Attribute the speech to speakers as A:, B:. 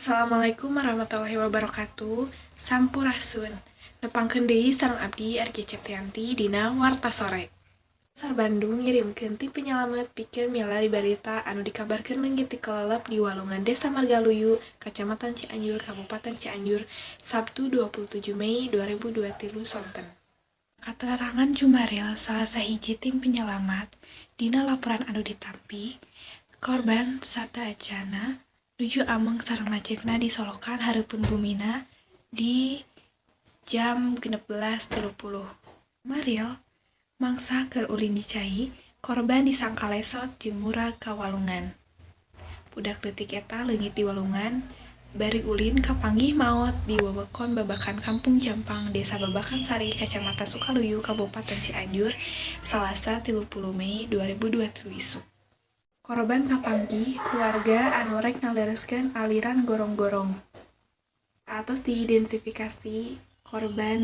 A: Assalamualaikum warahmatullahi wabarakatuh. Sampurasun. Nepangkeun deui sareng abdi, RG Ceptianti, dina Warta Sore. SAR Bandung ngirimkeun tim penyelamet pikeun milari balita anu dikabarkeun leungit dikelelep di walungan Desa Margaluyu, Kacamatan Cianjur, Kabupaten Cianjur, Sabtu 27 Mei 2023 sonten. Katerangan Jumaril, salah sahiji tim penyelamat, dina laporan anu ditampi, korban sateuacanna nuju ameng sareng lanceukna di solokan hareupeun bumina di jam 16.30. Jumaril, mangsa keur ulin di cai, korban disangka lesot jeung murag ka walungan. Budak leutik eta leungit di walungan bari ulin kapanggih maot di wewengkon Babakan Kampung Jampang, Desa Babakan Sari, Kacamatan Sukaluyu, Kabupaten Cianjur, Salasa 30 Mei 2023 isuk. Korban kapanggih ku warga anu rek ngalereskeun aliran gorong-gorong. Saatos diidentifikasi, korban